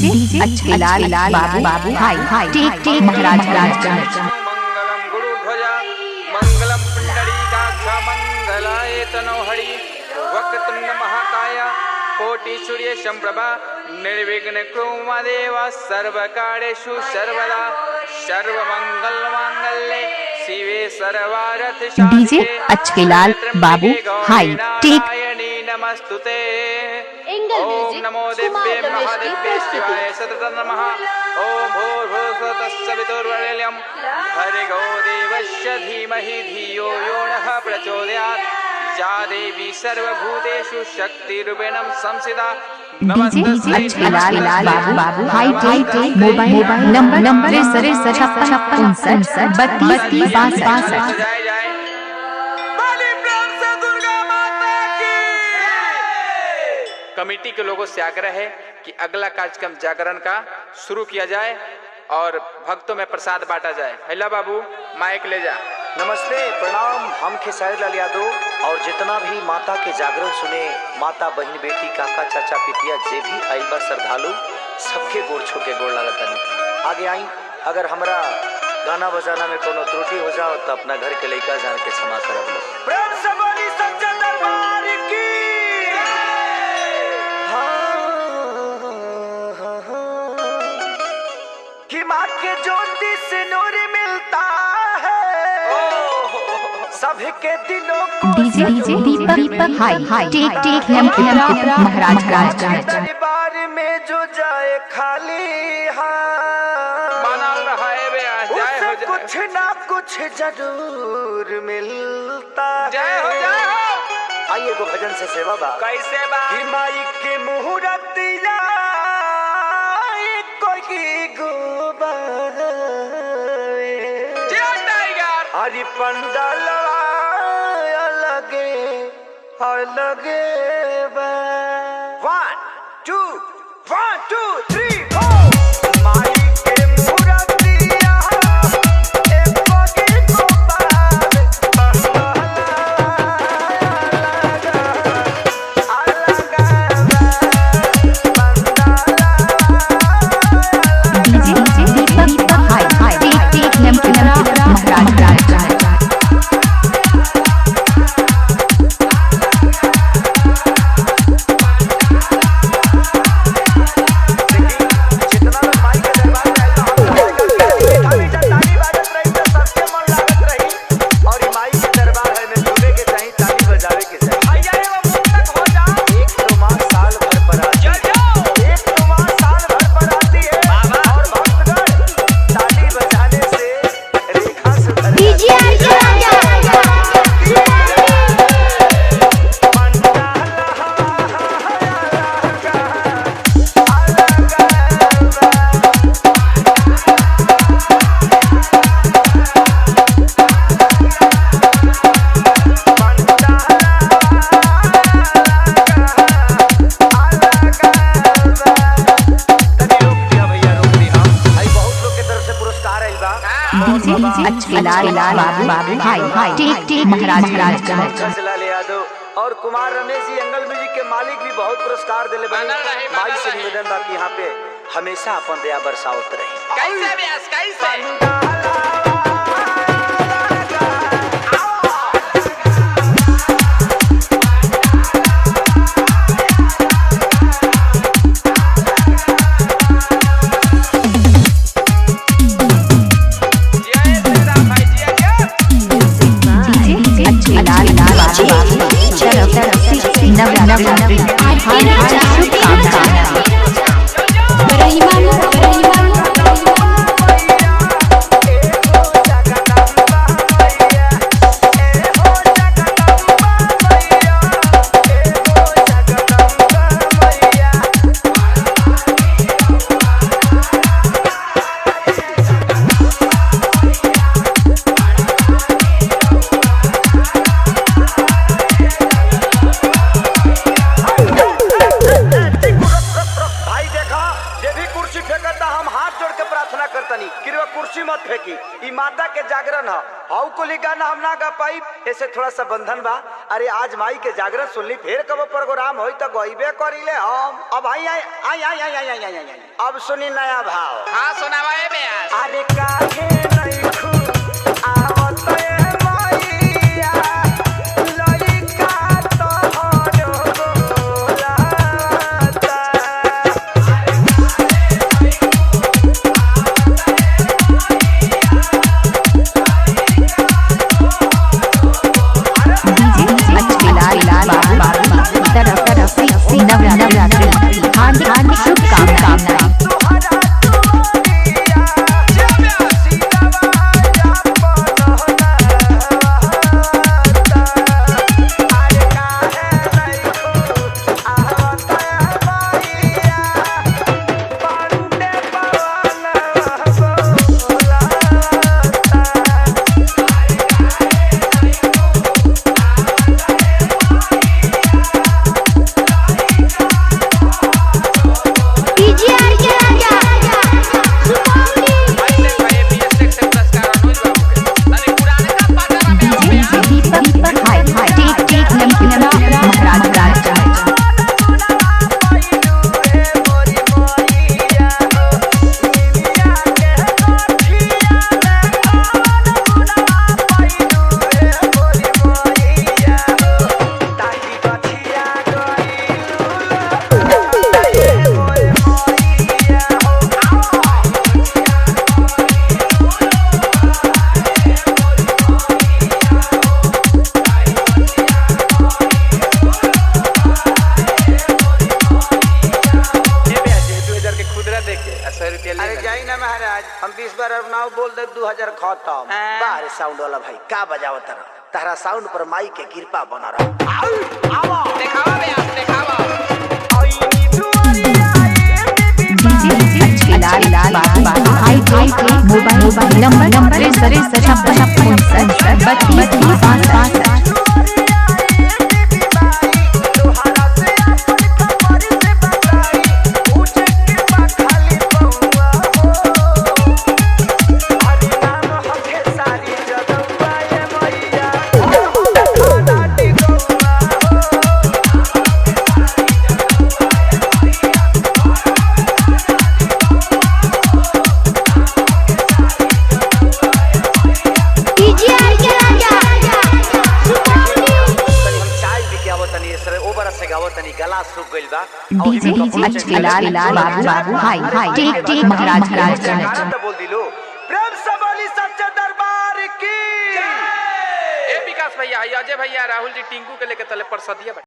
DJ अच्छे लाल लाल बाबू बाबू हाई हाई टेक टेक महाराज राज। मंगलम गुरुध्वजा मंगलम पुंडरीकाक्ष मंगलाय तनोहरि वक्रतुंड महाकाय कोटि सूर्य संप्रभा निर्विघ्न कुरु देव सर्वकार्येषु सर्वदा सर्वमंगल मांगल्ये शिवे सर्वार्थ डीजे अच्छे लाल बाबू हाई टेक। नारायणी नमस्तुते। एंगल ओम म्यूजिक नमो कुमार दिव्ये रमेश की महादिव्ये प्रस्तुति। शिवाय सततं नमः। ओम भूर्भुवः तत्सवितुर्वरेण्यं भर्गो देवस्य धीमहि धियो यो नः प्रचोदयात्। या देवी सर्वभूतेषु शक्तिरूपेण संस्थिता। डीजे अच्छे लाल लाल बाबू बाबू hi tech mobile mobile number number 63 56 59 32 62। जय जय बोली प्रेम से दुर्गा माता की। कमेटी के लोगों से आग्रह है कि अगला कार्यक्रम जागरण का शुरू किया जाए और भक्तों में प्रसाद बांटा जाए। हेलो बाबू, माइक ले जा। नमस्ते, प्रणाम। हम खेसारी लाल यादव और जितना भी माता के जागरण सुने माता बहन बेटी काका चाचा पितिया जे भी आइल बा श्रद्धालु सबके गोड़ छू के गोड़ लागत तनी। आगे आई, अगर हमरा गाना बजाना में कोनो त्रुटि हो जाओ तो अपना घर के लइका जान के क्षमा करब लो। प्रेम से बोली सच्चा दरबार की। कि माँ के ज्योति से नूर मिलता है सबके दिलों को। DJ DJ Deepak Deepak hi hi tech tech M M Maharaj Raj. दरबार में जो जाए खाली हाथ बनल रहा है बे, जय हो उसे जय कुछ ना कुछ जरूर मिलता जय हो है। जय हो। आइए गो भजन से सेवा बा। कैसे बा? कि माई के मुहूर्तिया कोई गोबावे जय टाइगर। हरि पंडलवा अलगे अलगे बा। 1 2 1 2 3 4। माई के मुहूर्तिया कोई गोबावे DJ DJ Deepak Deepak hi hi tech tech M M Maharaj Raj. जितना लोग माई के दरबार में आइल बा, हम मीठा मीठा ताली बाजत रही त सबके मन लागत रही। और ई माई के दरबार है में झूमे के चाही, ताली बजावे के चाही। भैया रे वो मुक्तक हो जा। एक तो माँ साल भर पर आती जय है, हो। एक तो माँ साल भर पर आती है। और भक्तगण ताली बजाने से रेखा से भर डीजे जाती है। रोक दिया भैया, रोक दिया। आई बहुत लोग के तरफ से पुरस्कार आइल बा। डीजे डीजे अच्छे लाल लाल बाबू बाबू hi hi tech tech Maharaj Raj. Pankaj Lal Yadav और कुमार रमेश जी एंगल म्यूजिक के मालिक भी बहुत पुरस्कार दिले बनी। बनल रही, बनल माई से रही। निवेदन बा कि यहाँ पे हमेशा अपन दया बरसावत रही। कैसे व्यास कैसे? जय श्री राम भाई, जय जय। डीजे डीजे अच्छे लाल लाल बाबू बाबू तरफ तरफ से नवरात्रि हाय हाय शुभकामनाएं। रहीमानु रहीमानु। Thank कुर्सी फेंकता, हम हाथ जोड़ के प्रार्थना करतनी कृपया कुर्सी मत फेंकी। ई माता के जागरण ह, हाउ कुली गाना हम ना गा पाई, ऐसे थोड़ा सा बंधन बा। अरे आज माई के जागरण सुनली, फिर कबो प्रोग्राम होई तो गईबे करीले हम। अब आई आई आई आई आई आई आई आई अब सुनी नया भाव। हाँ सुनावा ए ब्यास। अरे काहे नहीं खू आवत ए मैया लइका तोहरो बोलाता। डीजे अच्छे लाल बाबू तरफ तरफ से नवरात्रि हार्दिक हार्दिक शुभकामनाएं। तोहरा दुआरिया सीतावा पनहना। अरे काहे नहीं खू आवत ए मैया पंडे पवन बोलाता। भाई देख भाई बीएस से पुरस्कार अनुज बाबू के। अरे पुरानका पाटा में आवा DJ Byas. Deepak Deepak hi hi tech tech नम नम महाराज राज। ए ब्यास 2000 के खुदरा दे के आ 100 रुपया ले। अरे जाई ना महाराज, हम 20 बार अब नाव बोल दे 2000 खत्म। हाँ। बाहर साउंड वाला भाई का बजावत रहा, तारा साउंड पर माई के कृपा बना रहा। आवा देखावा ब्यास देखावा। डीजे अच्छे लाल बाबू hi hi mobile mobile number number 63 56 59 32 62। तनी हम चाय पी के आवत तनी, सर ओबरा से गावत तनी, गला सूख गइल बा। डीजे अच्छे लाल बाबू हाय हाय टेक टेक महाराज राज। तो बोल दिलो प्रेम से बोली सच्चे दरबार की। ए विकास भैया, अजय भैया, राहुल जी टिंकू के लेके तले परसदिया।